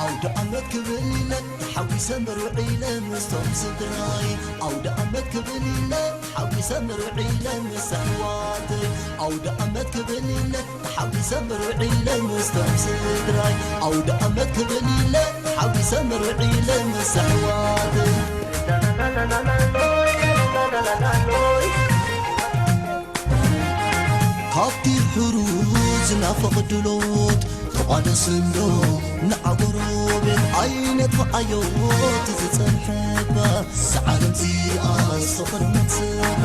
ኣውደ ዓመት ክብል ኢለ ተሓጒሰ ምርዕ ኢለ ምስቶም ስድራይ። ኣውደ ዓመት ክብል ኢለ ተሓጒሰ ምርዕ ኢለ ምስ ኣሕዋተይ። ኣውደ ዓመት ክብል ኢለ ተሓጒሰ ምርዕ ኢለ ምስቶም ስድራይ። ኣውደ ዓመት ክብል ኢለ ተሓጒሰ ምርዕ ኢለ ምስ ኣሕዋተይ። ካብቲ ሕሩዝ ናፍቕ ድሎት ተቋደስ እንዶ ንዓ ጎረቤት ኣይነጥፍኣዮ እቲ ዝጸንሐ እባ ሰዓረምዚኣ ስኽር መትሰባ።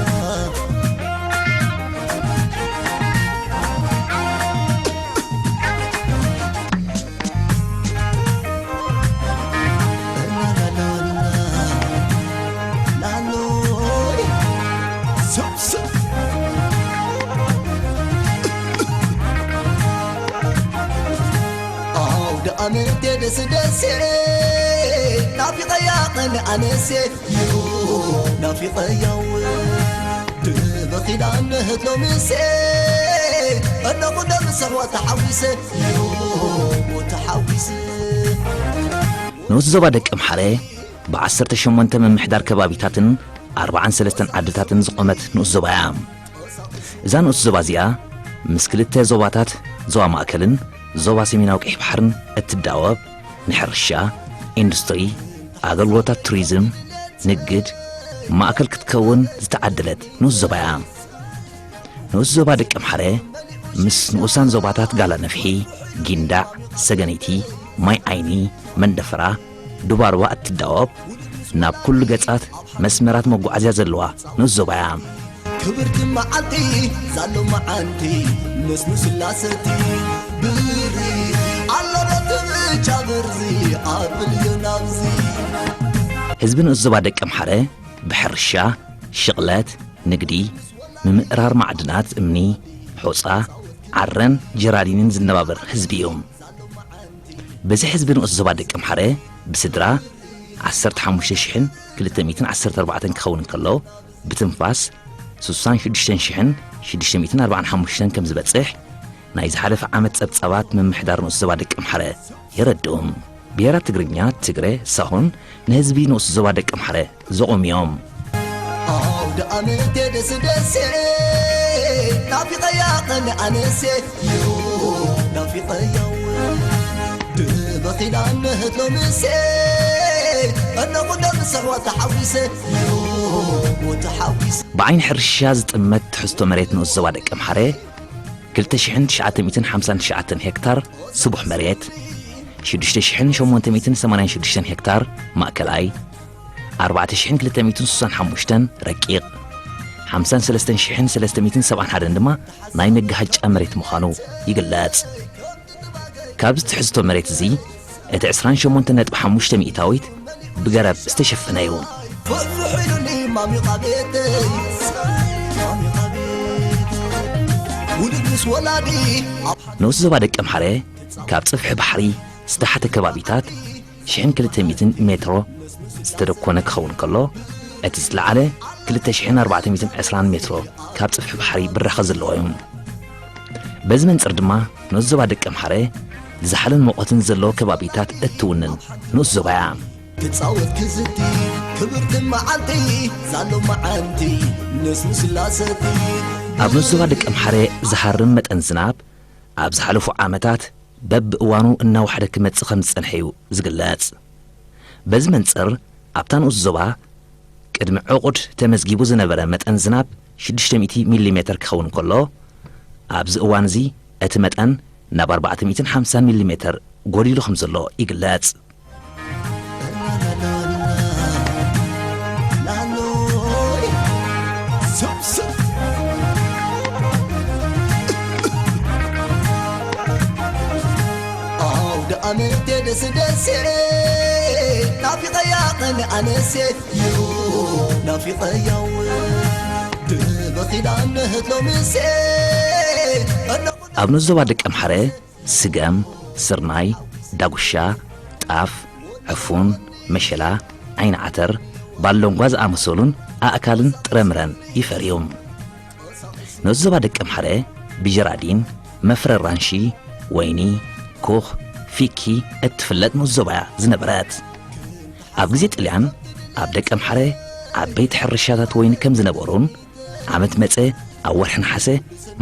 ኣውደ ኣመቴ ደስ ደሴ ናፊቐያ ቐን ኣነሴ ናፊቐያ እውን ድበኺላ ንህት ሎምሴ እነኹ ደምሰኽዋ ተሓዊሰ ተሓዊሰ። ንኡስ ዞባ ደቂ ኣምሓረ ብዓሰርተ ሸሞንተ ምምሕዳር ከባቢታትን ኣርብዓን ሰለስተን ዓድታትን ዝቖመት ንኡስ ዞባ እያ። እዛ ንኡስ ዞባ እዚኣ ምስ ክልተ ዞባታት ዞባ ማእከልን ዞባ ሰሜናዊ ቀይሕ ባሕርን እትዳወብ፣ ንሕርሻ፣ ኢንዱስትሪ፣ ኣገልግሎታት ቱሪዝም፣ ንግድ ማእከል ክትከውን ዝተዓደለት ንኡስ ዞባ እያ። ንኡስ ዞባ ደቂ ኣምሓረ ምስ ንኡሳን ዞባታት ጋላ ነፍሒ፣ ጊንዳዕ፣ ሰገነይቲ፣ ማይ ዓይኒ፣ መንደፈራ፣ ዱባርባ እትዳወብ፣ ናብ ኩሉ ገጻት መስመራት መጓዓዝያ ዘለዋ ንኡስ ዞባ እያ። ክብርቲ መዓልቲ ዛሎ መዓንቲ ምስሉ ስላሰቲ ብሪ ኣሎ ዶ ትብቻ ብርዚ ኣብልዮ ናብዚ። ህዝቢ ንኡስ ዞባ ደቂ ኣምሓረ ብሕርሻ፣ ሽቕለት፣ ንግዲ፣ ምምእራር ማዕድናት እምኒ፣ ሑጻ፣ ዓረን ጀራዲንን ዝነባበር ህዝቢ እዩ። በዚ ህዝቢ ንኡስ ዞባ ደቂ ኣምሓረ ብስድራ ዓሰርተ ሓሙሽተ ሽሕን ክልተ ሚእትን ዓሰርተ ኣርባዕተን ክኸውን እንከሎ፣ ብትንፋስ ስሳን ሽዱሽተን ሽሕን ሽዱሽተ ሚእትን ኣርባዓን ሓሙሽተን ከም ዝበጽሕ ናይ ዝሓለፈ ዓመት ጸብጻባት ምምሕዳር ንኡስ ዞባ ደቂ ኣምሓረ የረድኡ። ብሄራት ትግርኛ፣ ትግረ፣ ሳሆን ንህዝቢ ንኡስ ዞባ ደቂ ኣምሓረ ዘቖሙ እዮም። ኣውደ ኣመቴ ደስ ደሴ ናፊቐያ ቐን ኣነሴ ናፊቐያ ድበኺላ ንህት ሎምሴ እነኹ ደምሰዋ ተሓዊሰ ተሓዊሰ። ብዓይኒ ሕርሻ ዝጥመት ትሕዝቶ መሬት ንኡስ ዞባ ደቂ ኣምሓረ ክልተ ሽሕን ትሽዓተ ሚእትን ሓምሳን ትሽዓተን ሄክታር ስቡሕ መሬት፣ ሽዱሽተ ሽሕን ሸሞንተ ሚእትን ሰማንያን ሽዱሽተን ሄክታር ማእከላይ፣ ኣርባዕተ ሽሕን ክልተ ሚእትን ስሳን ሓሙሽተን ረቂቕ፣ ሓምሳን ሰለስተን ሽሕን ሰለስተ ሚእትን ሰብዓን ሓደን ድማ ናይ መጋሃጫ መሬት ምዃኑ ይግለጽ። ካብዚ ትሕዝቶ መሬት እዚ፣ እቲ ዕስራን ሸሞንተን ነጥቢ ሓሙሽተ ሚእታዊት ብገረብ ዝተሸፈነ እዩ። ፍሕፍሕ ኢሉኒ ማሚቓ ቤተይ፣ ማሚቓ ቤተይ። ውሉድ ምስ ወላዲ ኣብ ንኡስ ዞባ ደቂ ኣምሓረ ካብ ጽፍሒ ባሕሪ ዝተሓተ ከባቢታት ሽሕን ክልተ ሚእትን ሜትሮ ዝተደኮነ ክኸውን ከሎ፣ እቲ ዝለዓለ ክልተ ሽሕን ኣርባዕተ ሚእትን ዕስራን ሜትሮ ካብ ጽፍሒ ባሕሪ ብራኸ ዘለዎ እዩ። በዚ መንጽር ድማ ንኡስ ዞባ ደቂ ኣምሓረ ዝሓልን ሙቐትን ዘለዎ ከባቢታት እትውንን ንኡስ ዞባ እያ። ክጻወት ክዝቲ ክብርቲ መዓልቲ ዛሎ መዓንቲ ንስሙ ስላሰቲ። ኣብ ንኡስ ዞባ ደቂ ኣምሓረ ዝሃርም መጠን ዝናብ ኣብ ዝሓለፉ ዓመታት በብእዋኑ እናወሓደ ክመጽእ ከም ዝጸንሐ እዩ ዝግለጽ። በዚ መንጽር ኣብታ ንኡስ ዞባ ቅድሚ ዕቑድ ተመዝጊቡ ዝነበረ መጠን ዝናብ ሽዱሽተ ሚእቲ ሚሊ ሜተር ክኸውን ከሎ፣ ኣብዚ እዋን እዚ እቲ መጠን ናብ ኣርባዕተ ሚእትን ሓምሳን ሚሊ ሜተር ጎዲሉ ከም ዘሎ ይግለጽ። ኣውደ ኣመቴ ደስ ደሴ ናፊቐያ ቐን ኣነሴ ናፊቐያ ድበኺላ ንህት ሎምሴ ኣብ ንኡስ ዞባ ደቂ ኣምሓረ ስገም፣ ስርናይ፣ ዳጉሻ፣ ጣፍ፣ ዕፉን፣ መሸላ፣ ዓይኒ ዓተር፣ ባሎንጓ ዝኣመሰሉን ኣእካልን ጥረምረን ይፈርዩ። ንኡስ ዞባ ደቂ ኣምሓረ ብጀራዲን፣ መፍረ ኣራንሺ፣ ወይኒ፣ ኩኽ፣ ፊኪ እትፍለጥ ንኡስ ዞባ እያ ዝነበረት። ኣብ ግዜ ጥልያን ኣብ ደቀምሓረ ዓበይቲ ሕርሻታት ወይኒ ከም ዝነበሩን ዓመት መጸ ኣብ ወርሒ ነሓሰ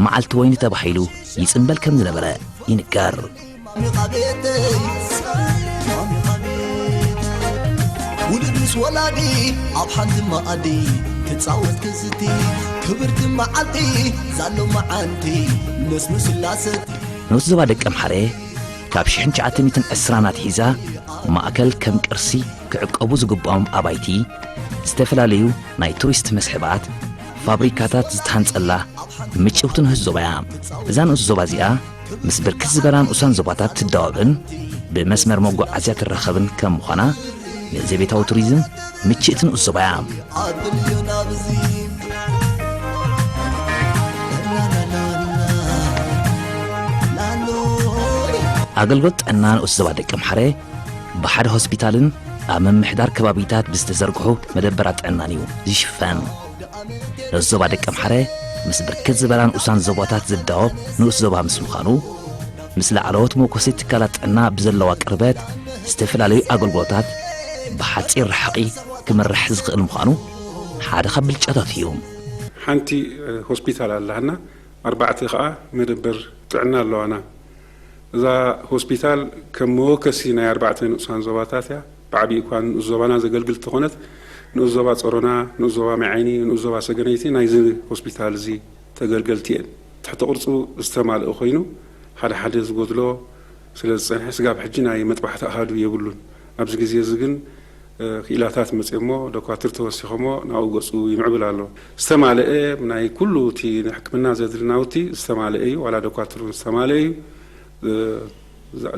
መዓልቲ ወይኒ ተባሂሉ ይጽንበል ከም ዝነበረ ይንገር። ውሉድ ምስ ወላዲ ኣብ ሓንቲ መኣዲ ክጻወት ክዝቲ ክብርቲ መዓልቲ ዛሎ መዓንቲ ነስኑ ስላሰቲ ንኡስ ዞባ ደቀምሓረ ካብ ሽሕን ትሽዓተ ሚእትን ዕስራን ኣትሒዛ ማእከል ከም ቅርሲ ክዕቀቡ ዝግብኦም ኣባይቲ፣ ዝተፈላለዩ ናይ ቱሪስት መስሕባት፣ ፋብሪካታት ዝተሃንጸላ ምጭውቲ ንኡስ ዞባ እያ። እዛ ንኡስ ዞባ እዚኣ ምስ ብርክት ዝበላ ንኡሳን ዞባታት ትዳወብን ብመስመር መጓዓዝያ ትራኸብን ከም ምዃና ንዘቤታዊ ቱሪዝም ምችእቲ ንኡስ ዞባ እያ። ኣብልዮ ናብዚ ኣገልግሎት ጥዕና ንኡስ ዞባ ደቀምሓረ ብሓደ ሆስፒታልን ኣብ ምምሕዳር ከባቢታት ብዝተዘርግሑ መደበራት ጥዕናን እዩ ዝሽፈን። ንኡስ ዞባ ደቀምሓረ ምስ ብርክት ዝበላ ንኡሳን ዞባታት ዝዳወብ ንኡስ ዞባ ምስ ምዃኑ ምስ ላዕለዎት መወከሲ ትካላት ጥዕና ብዘለዋ ቅርበት ዝተፈላለዩ ኣገልግሎታት ብሓፂር ርሕቂ ክምራሕ ዝኽእል ምዃኑ ሓደ ካብ ብልጫታት እዩ። ሓንቲ ሆስፒታል ኣላና፣ ኣርባዕተ ከዓ መደበር ጥዕና ኣለዋና። እዛ ሆስፒታል ከም መወከሲ ናይ ኣርባዕተ ንኡሳን ዞባታት እያ። ብዓብዪ እኳ ንኡስ ዞባና ዘገልግል እንተኾነት ንኡስ ዞባ ጸሮና፣ ንኡስ ዞባ ማይዓይኒ፣ ንኡስ ዞባ ሰገነይቲ ናይዚ ሆስፒታል እዚ ተገልገልቲ እየን። ትሕተ ቅርጹ ዝተማልአ ኮይኑ ሓደ ሓደ ዝጎድሎ ስለ ዝጸንሐ ስጋብ ሕጂ ናይ መጥባሕቲ ኣሃዱ የብሉን። ኣብዚ ግዜ እዚ ግን ክኢላታት መፅኦሞ ደኳትር ተወሲኾሞ ናብኡ ገፁ ይምዕብል ኣሎ። ዝተማለአ ናይ ኩሉ እቲ ንሕክምና ዘድሊ ናውቲ ዝተማለአ እዩ። ዋላ ደኳትር እውን ዝተማለአ እዩ።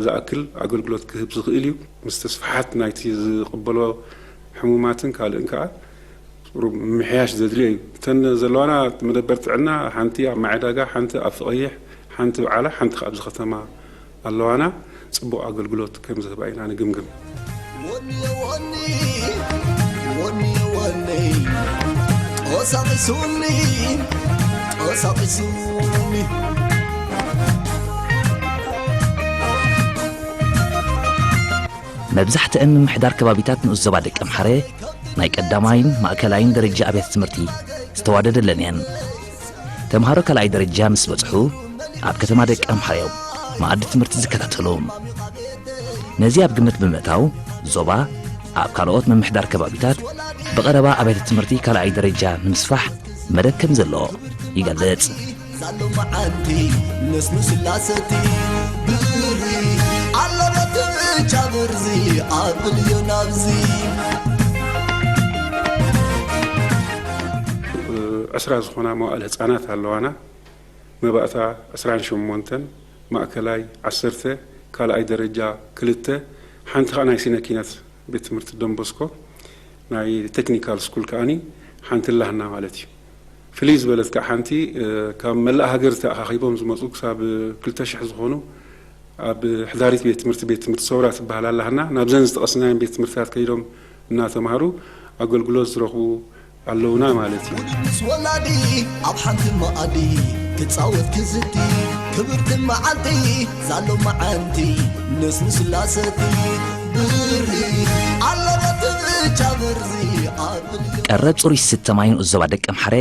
ዝኣክል ኣገልግሎት ክህብ ዝኽእል እዩ። ምስ ተስፋሓት ናይቲ ዝቕበሎ ሕሙማትን ካልእን ከዓ ቁሩብ ምምሕያሽ ዘድልዮ እዩ። እተን ዘለዋና መደበር ጥዕና ሓንቲ ኣብ ማይ ዕዳጋ፣ ሓንቲ ኣብ ፍቐይሕ፣ ሓንቲ ብዓላ፣ ሓንቲ ከዓ ኣብዚ ከተማ ኣለዋና። ፅቡቕ ኣገልግሎት ከም ዝህባ ኢና ንግምግም። መብዛሕትአን ምምሕዳር ከባቢታት ንኡስ ዞባ ደቂ ኣምሓረ ናይ ቀዳማይን ማእከላይን ደረጃ ኣብያተ ትምህርቲ ዝተዋደደለን እየን። ተምሃሮ ካልኣይ ደረጃ ምስ በጽሑ ኣብ ከተማ ደቂ ኣምሓረ እዮም መኣዲ ትምህርቲ ዝከታተሉ። ነዚ ኣብ ግምት ብምእታው ዞባ ኣብ ካልኦት ምምሕዳር ከባቢታት ብቐረባ ኣብያተ ትምህርቲ ካልኣይ ደረጃ ንምስፋሕ መደብ ከም ዘሎ ይገልጽ። ዛሎ መዓንቲ ነስኑ ስላሰቲ ብሪ ኣለበት ብቻ ብርዚ ኣብልዮ ናብዚ ዕስራ ዝኾና መዋእለ ህፃናት ኣለዋና። መባእታ ዕስራን ሸሞንተን፣ ማእከላይ ዓሰርተ፣ ካልኣይ ደረጃ ክልተ፣ ሓንቲ ከዓ ናይ ሲነ ኪነት ቤት ትምህርቲ ደንቦስኮ ናይ ቴክኒካል ስኩል ከዓኒ ሓንቲ ኣላህና ማለት እዩ። ፍልይ ዝበለት ከዓ ሓንቲ ካብ መላእ ሃገር ተኣኻኺቦም ዝመፁ ክሳብ ክልተ ሽሕ ዝኾኑ ኣብ ሕዳሪት ቤት ትምህርቲ ቤት ትምህርቲ ሰውራ ትበሃል ኣላህና ናብዘን ዝጠቐስናየን ቤት ትምህርትታት ከይዶም እናተማሃሩ ኣገልግሎት ዝረኽቡ ኣለውና ማለት እዩ። ምስ ወላዲ ኣብ ሓንቲ መኣዲ ክጻወት ክዝቲ ክብርቲ መዓልቲ ዛሎ መዓንቲ ነስኑ ስላሰቲ ብሪ ኣለበት ብቻ ብርዚ ኣብልዮ ቀረብ ጽሩይ ዝስተ ማይ ንኡስ ዞባ ደቂ ኣምሓረ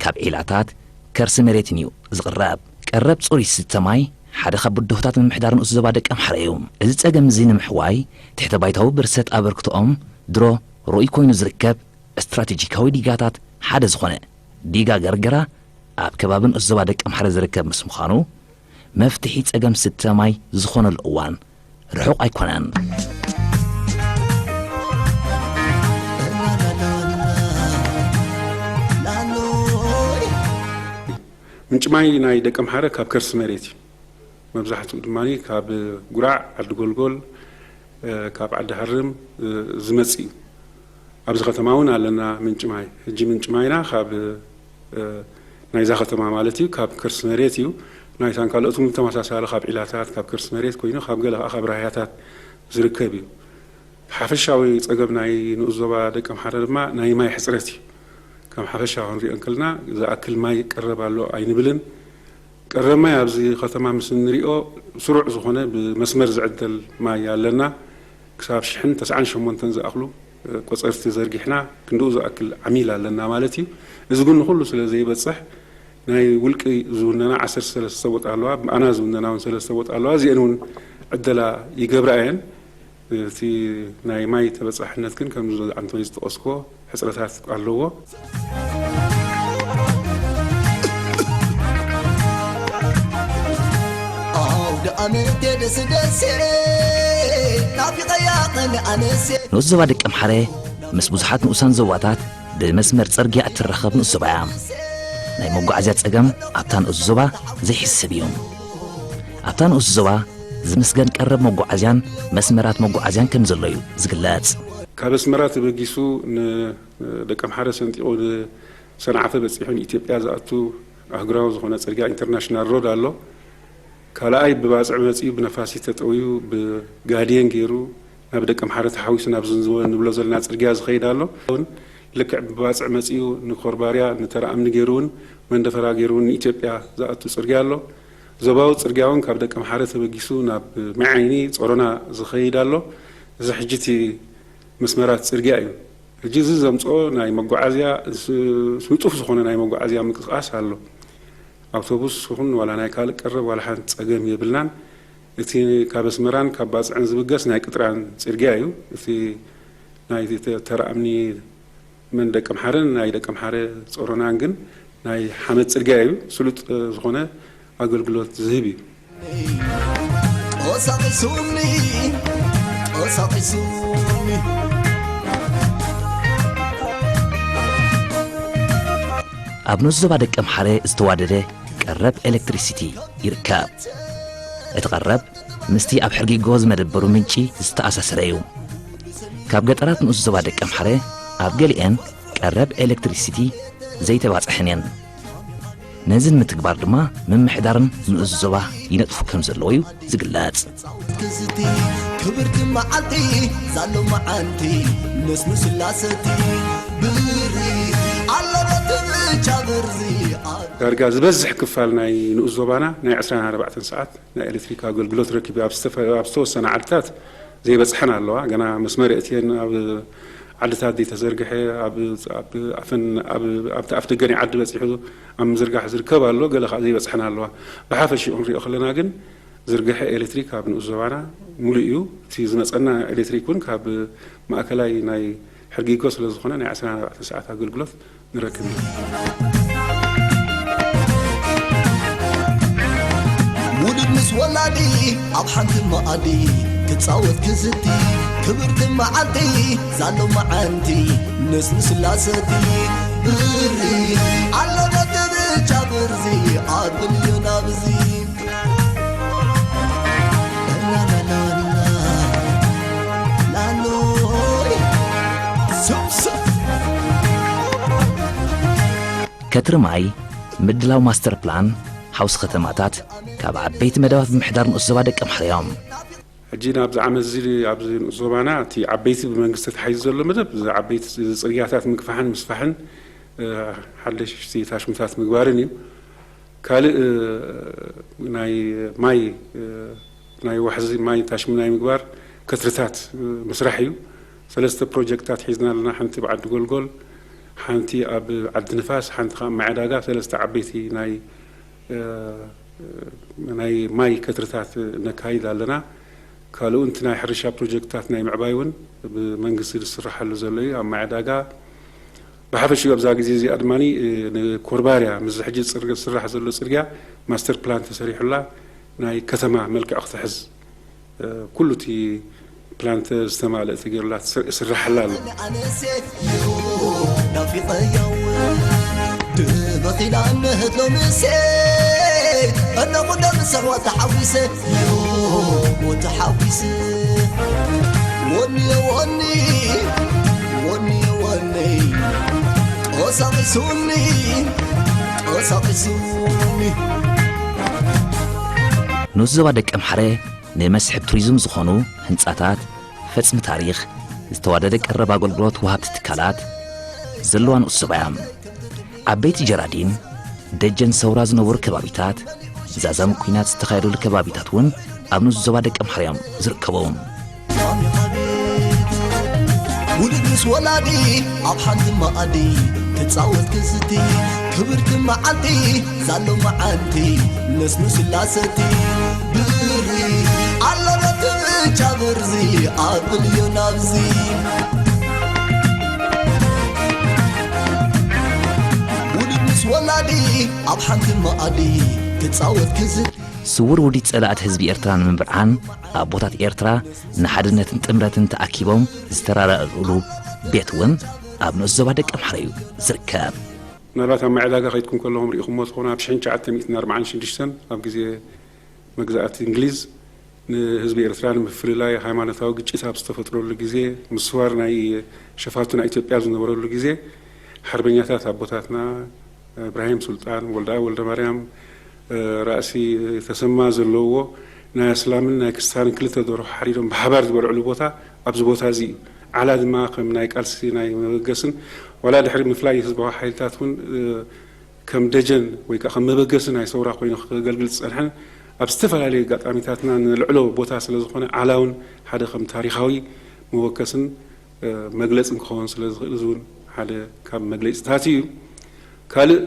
ካብ ዒላታት ከርሲ መሬትን እዩ ዝቕረብ። ቀረብ ጽሩይ ዝስተ ማይ ሓደ ካብ ብድሆታት ምምሕዳር ንኡስ ዞባ ደቂ ኣምሓረ እዩ። እዚ ጸገም እዚ ንምሕዋይ ትሕተ ባይታዊ ብርሰት ኣበርክቶኦም ድሮ ርኡይ ኮይኑ ዝርከብ ስትራቴጂካዊ ዲጋታት ሓደ ዝኾነ ዲጋ ገርገራ ኣብ ከባቢ ንኡስ ዞባ ደቂ ኣምሓረ ዝርከብ ምስ ምዃኑ መፍትሒ ጸገም ስተ ማይ ዝኾነሉ እዋን ርሑቕ ኣይኮነን። ምንጪ ማይ ናይ ደቂ ኣምሓረ ካብ ከርሲ መሬት እዩ። መብዛሕትኡ ድማ ካብ ጉራዕ፣ ዓዲ ጎልጎል፣ ካብ ዓዲ ሃርም ዝመጽእ እዩ። ኣብዚ ከተማ እውን ኣለና ምንጪ ማይ። ሕጂ ምንጪ ማይና ካብ ናይዛ ከተማ ማለት እዩ፣ ካብ ከርሲ መሬት እዩ። ናይታን ካልኦትን ተመሳሳሊ ካብ ዒላታት፣ ካብ ከርሲ መሬት ኮይኑ ካብ ገለ ከዓ ካብ ራህያታት ዝርከብ እዩ። ሓፈሻዊ ጸገም ናይ ንኡስ ዞባ ደቂ ኣምሓረ ድማ ናይ ማይ ሕጽረት እዩ። ከም ሓፈሻ ክንሪኦ እንከልና ዝኣክል ማይ ቀረብ ኣሎ ኣይንብልን። ቀረብ ማይ ኣብዚ ከተማ ምስ እንሪኦ ስሩዕ ዝኾነ ብመስመር ዝዕደል ማይ ኣለና። ክሳብ ሽሕን ተስዓን ሸሞንተን ዝኣኽሉ ቆጸርቲ ዘርጊሕና ክንድኡ ዝኣክል ዓሚል ኣለና ማለት እዩ። እዚ ግን ንኹሉ ስለ ዘይበጽሕ ናይ ውልቂ ዝውነና ዓሰርተ ሰለስተ ቦጥ ኣለዋ፣ ብኣና ዝውነና እውን ሰለስተ ቦጥ ኣለዋ። እዚአን እውን ዕደላ ይገብራ እየን። እቲ ናይ ማይ ተበጻሕነት ግን ከምዚ ኣንቶኒ ዝጠቐስክዎ ሕጽረታት ኣለዎ። ንኡስ ዞባ ደቀምሓረ ምስ ብዙሓት ንኡሳን ዞባታት ብመስመር ጽርግያ እትራኸብ ንኡስ ዞባ እያ። ናይ መጓዓዝያ ጸገም ኣብታ ንኡስ ዞባ ዘይሕሰብ እዩ። ኣብታ ንኡስ ዞባ ዝምስገን ቀረብ መጓዓዝያን መስመራት መጓዓዝያን ከም ዘሎ እዩ ዝግለጽ። ካብ ኣስመራ ተበጊሱ ንደቀምሓረ ሰንጢቑ ንሰንዓፈ በጺሑ ንኢትዮጵያ ዝኣቱ ኣህጉራዊ ዝኾነ ጽርግያ ኢንተርናሽናል ሮድ ኣሎ። ካልኣይ ብባጽዕ መጺኡ ብነፋሲት ተጠውዩ ብጋድየን ገይሩ ናብ ደቀምሓረ ተሓዊሱ ናብ ዝንዝወ ንብሎ ዘለና ጽርግያ ዝኸይድ ኣሎ። እውን ልክዕ ብባጽዕ መጺኡ ንኮርባርያ ንተረኣምኒ ገይሩ እውን መንደፈራ ገይሩ እውን ንኢትዮጵያ ዝኣቱ ጽርግያ ኣሎ። ዞባዊ ጽርግያ እውን ካብ ደቀምሓረ ተበጊሱ ናብ መዓይኒ ጾሮና ዝኸይድ ኣሎ። እዚ ሕጂ እቲ መስመራት ጽርግያ እዩ። ሕጂ እዚ ዘምጽኦ ናይ መጓዓዝያ ንጡፍ ዝኾነ ናይ መጓዓዝያ ምንቅስቃስ ኣሎ። ኣውቶቡስ ይኹን ዋላ ናይ ካልእ ቀረብ ዋላ ሓንቲ ጸገም የብልናን። እቲ ካብ ኣስመራን ካብ ባጽዕን ዝብገስ ናይ ቅጥራን ጽርግያ እዩ። እቲ ናይ ተረኣምኒ መን ደቀምሓረን ናይ ደቀምሓረ ጾሮናን ግን ናይ ሓመድ ጽርግያ እዩ። ስሉጥ ዝኾነ ኣገልግሎት ዝህብ እዩ። ቆሳቂሱኒ ቆሳቂሱኒ ኣብ ንኡስ ዞባ ደቀምሓረ ዝተዋደደ ቀረብ ኤሌክትሪሲቲ ይርከብ። እቲ ቀረብ ምስቲ ኣብ ሕርጊጎ ዝመደበሩ ምንጪ ዝተኣሳሰረ እዩ። ካብ ገጠራት ንኡስ ዞባ ደቀምሓረ ኣብ ገሊአን ቀረብ ኤሌክትሪሲቲ ዘይተባጽሐን እየን። ነዚ ንምትግባር ድማ ምምሕዳርን ንኡስ ዞባ ይነጥፉ ከም ዘለዉ እዩ ዝግለጽ። ክዝቲ ክብርቲ መዓልቲ ዛሎ መዓንቲ ነስኑ ስላሰቲ ብሪ ኣለበት ብቻ ብርዚ ዳርጋ ዝበዝሕ ክፋል ናይ ንኡስ ዞባና ናይ ዕስራን ኣርባዕተን ሰዓት ናይ ኤሌክትሪክ ኣገልግሎት ረኪቡ ኣብ ዝተወሰነ ዓድታት ዘይበፅሐን ኣለዋ። ገና መስመር የእትየን ኣብ ዓድታት ዘይተዘርግሐ ኣብቲ ኣፍ ደገ ናይ ዓዲ በፂሑ ኣብ ምዝርጋሕ ዝርከብ ኣሎ። ገለ ከዓ ዘይበፅሐን ኣለዋ። ብሓፈሽኡ ክንሪኦ ከለና ግን ዝርግሐ ኤሌክትሪክ ኣብ ንኡስ ዞባና ሙሉእ እዩ። እቲ ዝመፀና ኤሌክትሪክ እውን ካብ ማእከላይ ናይ ሕርጊጎ ስለ ዝኾነ ናይ ዓሰርተ ኣርባዕተ ሰዓት ኣገልግሎት ንረክብ ኢና። ውሉድ ምስ ወላዲ ኣብ ሓንቲ መኣዲ ክጻወት ክዝቲ ክብርቲ መዓልቲ ዛሎ መዓንቲ ንስንስላ ሰቲ ብሪ ኣለበት ብቻ ብርዚ ኣድልዮ ናብዚ ከትሪ ማይ ምድላው ማስተር ፕላን ሓውሲ ከተማታት ካብ ዓበይቲ መደባት ምምሕዳር ንኡስ ዞባ ደቂ ኣምሓራ እዮም። ሕጂ ናብዚ ዓመት እዚ ኣብዚ ንኡስ ዞባና እቲ ዓበይቲ ብመንግስቲ ተታሒዙ ዘሎ መደብ እዚ ዓበይቲ ጽርግያታት ምግፋሕን ምስፋሕን ሓደሽቲ ታሽምታት ምግባርን እዩ። ካልእ ናይ ማይ ናይ ዋሕዚ ማይ ታሽሚ ናይ ምግባር ከትርታት ምስራሕ እዩ። ሰለስተ ፕሮጀክትታት ሒዝና ኣለና። ሓንቲ ብዓዲ ጎልጎል፣ ሓንቲ ኣብ ዓዲ ንፋስ፣ ሓንቲ ከዓ ማይ ዕዳጋ። ሰለስተ ዓበይቲ ናይ ናይ ማይ ከትርታት ነካይድ ኣለና። ካልኡ እቲ ናይ ሕርሻ ፕሮጀክትታት ናይ ምዕባይ እውን ብመንግስቲ ዝስራሓሉ ዘሎ እዩ። ኣብ ማይ ዕዳጋ ብሓፈሽኡ ኣብዛ ግዜ እዚኣ ድማ ንኮርባርያ ምስ ሕጂ ዝስራሕ ዘሎ ፅርግያ ማስተር ፕላን ተሰሪሑላ ናይ ከተማ መልክዕ ክትሕዝ ኩሉ እቲ ፕላን ዝተማልአ ተገይሩላ ይስራሓላ ኣሎ። ናፊቐያው ድበኺላ እነህት ሎምሴ እነኹ ደምሰዋ ተሓዊሰ ተሓዊሰ ወኒ ወኒ ወኒ ወኒ ቀሳቂሱኒ ቀሳቂሱኒ ንኡስ ዞባ ደቂ ኣምሓረ ንመስሕብ ቱሪዝም ዝኾኑ ህንጻታት፣ ፈጽሚ ታሪኽ፣ ዝተዋደደ ቀረብ ኣገልግሎት ወሃብቲ ትካላት ዘለዋ ንኡስ ዞባ እያ። ዓበይቲ ጀራዲን፣ ደጀን ሰውራ ዝነበሩ ከባቢታት፣ ዛዛሚ ኲናት ዝተኻየደሉ ከባቢታት እውን ኣብ ንኡስ ዞባ ደቀምሓረ እዮም ዝርከቡ። ውሉድ ምስ ወላዲ ኣብ ሓንቲ መኣዲ ክጻወት ክዝቲ ክብርቲ መዓልቲ ዛሎ መዓልቲ ነስኑ ስላሰቲ ብሪ ኣሎ ነቲ ብጫ በርዚ ኣብልዮ ናብዚ ውሉድ ምስ ወላዲ ኣብ ሓንቲ መኣዲ ክጻወት ክዝቲ ስውር ውዲት ጸላእቲ ህዝቢ ኤርትራ ንምብርዓን ኣቦታት ኤርትራ ንሓድነትን ጥምረትን ተኣኪቦም ዝተራዳድእሉ ቤት እውን ኣብ ንኡስ ዞባ ደቂ ኣምሓራ እዩ ዝርከብ። ምናልባት ኣብ ማይ ዕዳጋ ከይድኩም ከለኹም ርኢኹምዎ ትኾኑ። ኣብ ሽሕን ትሽዓተ ሚእትን ኣርባዓን ሽዱሽተን ኣብ ግዜ መግዛእቲ እንግሊዝ ንህዝቢ ኤርትራ ንምፍልላይ ሃይማኖታዊ ግጭት ኣብ ዝተፈጥረሉ ግዜ፣ ምስዋር ናይ ሸፋቱ ናይ ኢትዮጵያ ዝነበረሉ ግዜ፣ ሓርበኛታት ኣቦታትና እብራሂም ሱልጣን፣ ወልደኣብ ወልደማርያም፣ ራእሲ ተሰማ ዘለውዎ ናይ ኣስላምን ናይ ክስታንን ክልተ ደርሆ ሓሪዶም ብሓባር ዝበልዕሉ ቦታ ኣብዚ ቦታ እዚ እዩ። ዓላ ድማ ከም ናይ ቃልሲ ናይ መበገስን ዋላ ድሕሪ ምፍላይ ህዝባዊ ሓይልታት እውን ከም ደጀን ወይ ከዓ ከም መበገሲ ናይ ሰውራ ኮይኑ ከገልግል ዝፀንሐን ኣብ ዝተፈላለዩ ኣጋጣሚታትና ንልዕሎ ቦታ ስለ ዝኾነ ዓላ እውን ሓደ ከም ታሪኻዊ መወከስን መግለፅን ክኸውን ስለ ዝኽእል እዚ እውን ሓደ ካብ መግለፂታት እዩ። ካልእ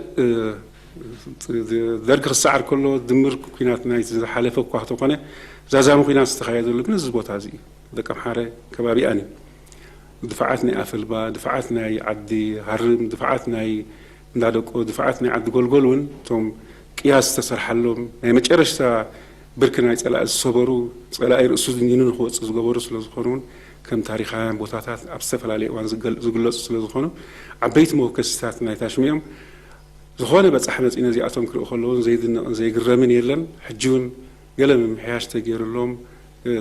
ደርጊ ክሰዓር ከሎ ድምር ኩናት ናይ ዝሓለፈ እኳ ተኾነ ዛዛሚ ኩናት ዝተኻየደሉ ግን እዚ ቦታ እዚ እዩ። ደቀምሓረ ከባቢኣን እዩ። ድፋዓት ናይ ኣፈልባ፣ ድፋዓት ናይ ዓዲ ሃርም፣ ድፋዓት ናይ እንዳደቆ፣ ድፋዓት ናይ ዓዲ ጎልጎል እውን እቶም ቅያስ ዝተሰርሓሎም ናይ መጨረሽታ ብርኪ ናይ ፀላኢ ዝሰበሩ፣ ፀላኢ ርእሱ ድኒኑ ንክወፅእ ዝገበሩ ስለዝኾኑ እውን ከም ታሪኻውያን ቦታታት ኣብ ዝተፈላለየ እዋን ዝገል- ዝግለፁ ስለዝኾኑ ዓበይቲ መወከሲታት ናይታ ሽም እዮም። ዝኾነ በፃሕ መፂ ነዚኣቶም ክርኢ ከለውን ዘይድነቕን ዘይግረምን የለን። ሕጂ እውን ገለ ምምሕያሽ ተገይርሎም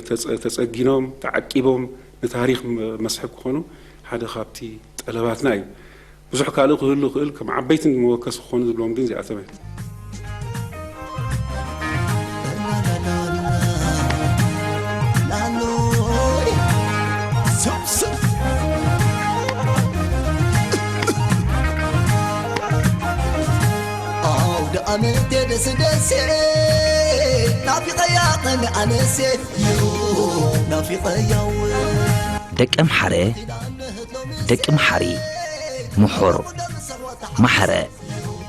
ተፀ- ተፀጊኖም ተዓቂቦም ንታሪኽ መስሕብ ክኾኑ ሓደ ካብቲ ጠለባትና እዩ። ብዙሕ ካልእ ክህሉ ይኽእል፣ ከም ዓበይትን መወከሲ ክኾኑ ዝብሎም ግን እዚኣቶም እዮም። ኣውደ ኣመት ደስ ደስ ናፊቐያ ቐን ኣነሴ ናፊቐያው ደቂ ኣምሓረ ደቂ መሓሪ ምሑር ማሕረ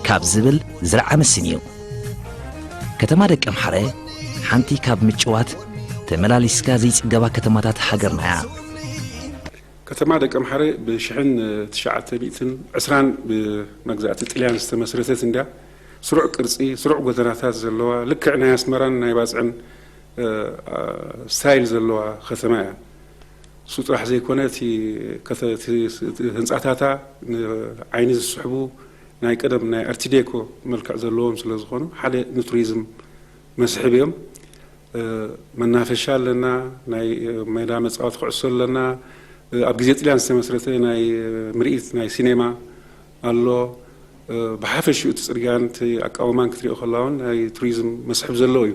ካብ ዝብል ዝረዓመ ስም እዩ። ከተማ ደቂ ኣምሓረ ሓንቲ ካብ ምጭዋት ተመላሊስካ ዘይጽገባ ከተማታት ሃገርና እያ። ከተማ ደቂ ኣምሓረ ብሽሕን ትሽዓተ ሚእትን ዕስራን ብመግዛእቲ ጥልያን ዝተመስረተት እንድያ። ስሩዕ ቅርጺ፣ ስሩዕ ጎደናታት ዘለዋ፣ ልክዕ ናይ ኣስመራን ናይ ባጽዕን ስታይል ዘለዋ ከተማ እያ። እሱ ጥራሕ ዘይኮነ እቲ ህንፃታታ ንዓይኒ ዝስሕቡ ናይ ቀደም ናይ ኣርቲዴኮ መልክዕ ዘለዎም ስለ ዝኾኑ ሓደ ንቱሪዝም መስሕብ እዮም። መናፈሻ ኣለና፣ ናይ ሜዳ መፃወቲ ኩዕሶ ኣለና። ኣብ ግዜ ጥልያን ዝተመስረተ ናይ ምርኢት ናይ ሲኔማ ኣሎ። ብሓፈሽኡ እቲ ፅርግያን እቲ ኣቃውማን ክትሪኦ ከላ እውን ናይ ቱሪዝም መስሕብ ዘለዎ እዩ።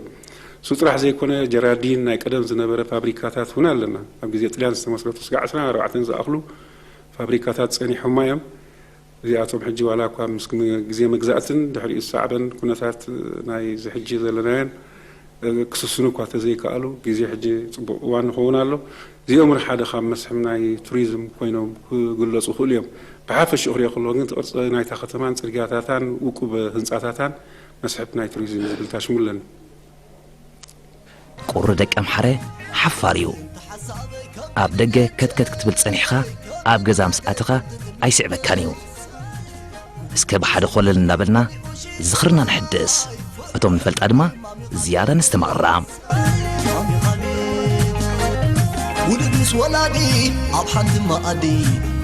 እሱ ጥራሕ ዘይኮነ ጀራዲን ናይ ቀደም ዝነበረ ፋብሪካታት እውን ኣለና። ኣብ ግዜ ጥልያን ዝተመስረቱ ስጋዕ ዕስራን ኣርባዕተን ዝኣኽሉ ፋብሪካታት ፀኒሖማ እዮም። እዚኣቶም ሕጂ ዋላ እኳ ምስ ግዜ መግዛእትን ድሕሪኡ ዝሰዕበን ኩነታት ናይዚ ሕጂ ዘለናዮን ክስስኑ እኳ ተዘይከኣሉ ግዜ ሕጂ ፅቡቕ እዋን ንኸውን ኣሎ። እዚኦም ሓደ ካብ መስሕብ ናይ ቱሪዝም ኮይኖም ክግለፁ ይኽእሉ እዮም። ብሓፈሽኡ ክሪኦ ከለኹ ግን እቲ ቅርፂ ናይታ ከተማን ፅርግያታታን ውቁብ ህንፃታታን መስሕብ ናይ ቱሪዝም ዝብል ታሽሙ ኣለኒ። ቁሪ ደቂ ኣምሓረ ሓፋር እዩ። ኣብ ደገ ከትከት ክትብል ጸኒሕኻ ኣብ ገዛ ምስ ኣተኻ ኣይስዕበካን እዩ። እስከ ብሓደ ኮለል እናበልና ዝኽርና ንሕድስ። እቶም ንፈልጣ ድማ ዝያዳ ነስተማቕራ። ውሉድ ምስ ወላዲ ኣብ ሓንቲ መኣዲ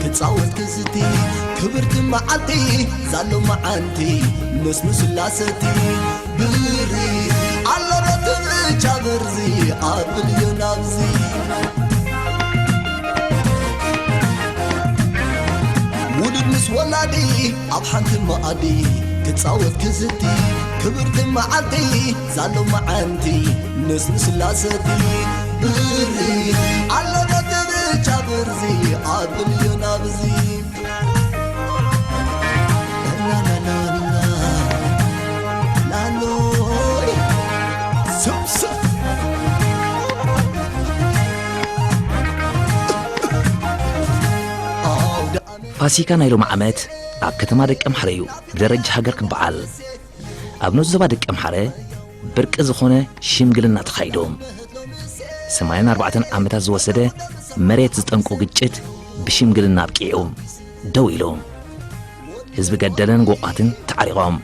ክጻወት ክዝቲ ክብርቲ መዓልቲ ዛሎ መዓንቲ ነስኑ ስላሰቲ ብሪ ኣሎ ነቲ ብጫ በርዚ ኣብልዮ ናብዚ ውሉድ ምስ ወላዲ ኣብ ሓንቲ መኣዲ ክጻወት ክዝቲ ክብርቲ መዓልቲ ዛሎ መዓንቲ ነስኑ ስላሰቲ ብሪ ኣሎ ነቲ ብጫ በርዚ ኣብልዮ ናብዚ ፋሲካ ናይ ሎሚ ዓመት ኣብ ከተማ ደቀምሓረ እዩ ብደረጃ ሃገር ክበዓል። ኣብ ንኡስ ዞባ ደቀምሓረ ብርቂ ዝኾነ ሽምግልና ተኻይዱ። ሰማንያን ኣርባዕተን ዓመታት ዝወሰደ መሬት ዝጠንቁ ግጭት ብሽምግልና ኣብቂዑ ደው ኢሉ። ህዝቢ ገደለን ጎቋትን ተዓሪቖም።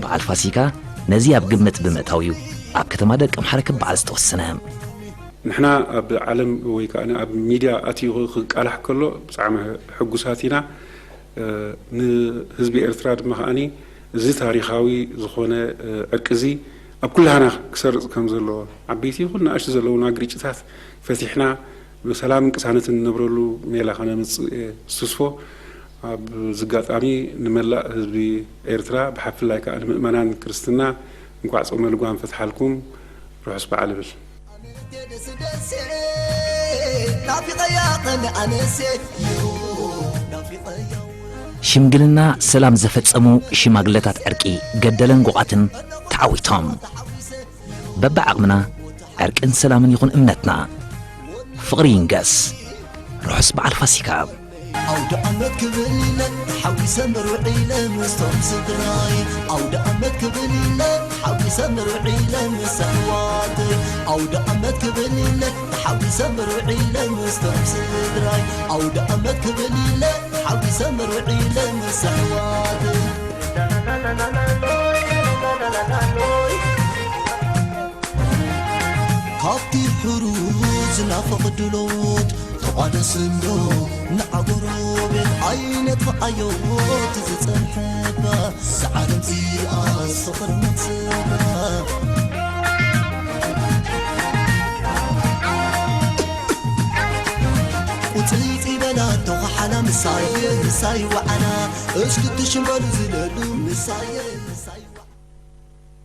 በዓል ፋሲካ ነዚ ኣብ ግምት ብምእታው እዩ ኣብ ከተማ ደቀምሓረ ክበዓል ዝተወሰነ። ንሕና ኣብ ዓለም ወይ ከዓ ኣብ ሚድያ ኣትዩ ክቃላሕ ከሎ ብጣዕሚ ሕጉሳት ኢና። ንህዝቢ ኤርትራ ድማ ከዓኒ እዚ ታሪኻዊ ዝኾነ ዕርቂ እዚ ኣብ ኩላህና ክሰርጽ ከም ዘለዎ፣ ዓበይቲ ይኹን ንኣሽቱ ዘለውና ግርጭታት ፈቲሕና ብሰላምን ቅሳነትን ንነብረሉ ሜላ ከነምጽእ እየ ዝትስፎ። ኣብ ዝጋጣሚ ንመላእ ህዝቢ ኤርትራ ብሓፍላይ ከዓ ንምእመናን ክርስትና እንኳዕ ጾመ ልጓም ፈትሓልኩም። ርሑስ በዓል እብል። ሽምግልና ሰላም ዘፈጸሙ ሽማግለታት ዕርቂ ገደለን ጎቓትን ተዓዊቶም። በብዓቕምና ዕርቅን ሰላምን ይኹን እምነትና። ፍቕሪ ይንገስ። ርሑስ በዓል ፋሲካ። ኣውደ ኣመት ክብል ኢለ ተሓዊሰ ምርዕ ኢለ ምስቶም ስድራይ። ኣውደ ኣመት ክብል ኢለ ተሓዊሰ ምርዕ ኢለ ምስ ኣሕዋተይ። ኣውደ ኣመት ክብል ኢለ ተሓዊሰ ምርዕ ኢለ ምስቶም ስድራይ። ኣውደ ኣመት ክብል ኢለ ተሓዊሰ ምርዕ ኢለ ምስ ኣሕዋተይ። ካብቲ ሕሩዝ ናፍቕ ድሎት ተቋደስ እንዶ ንዓጎሮቤት ኣይነጥፍኣዮ እቲ ዝጸንሐባ ሰዓረም እዚኣስ ፍቕሪ ነፍስና። ቁጽሊጽ ይበላ ተኸሓላ ምሳየ ምሳይ ወዓላ እስክትሽምበሉ ዝለሉ ምሳየ ምሳይ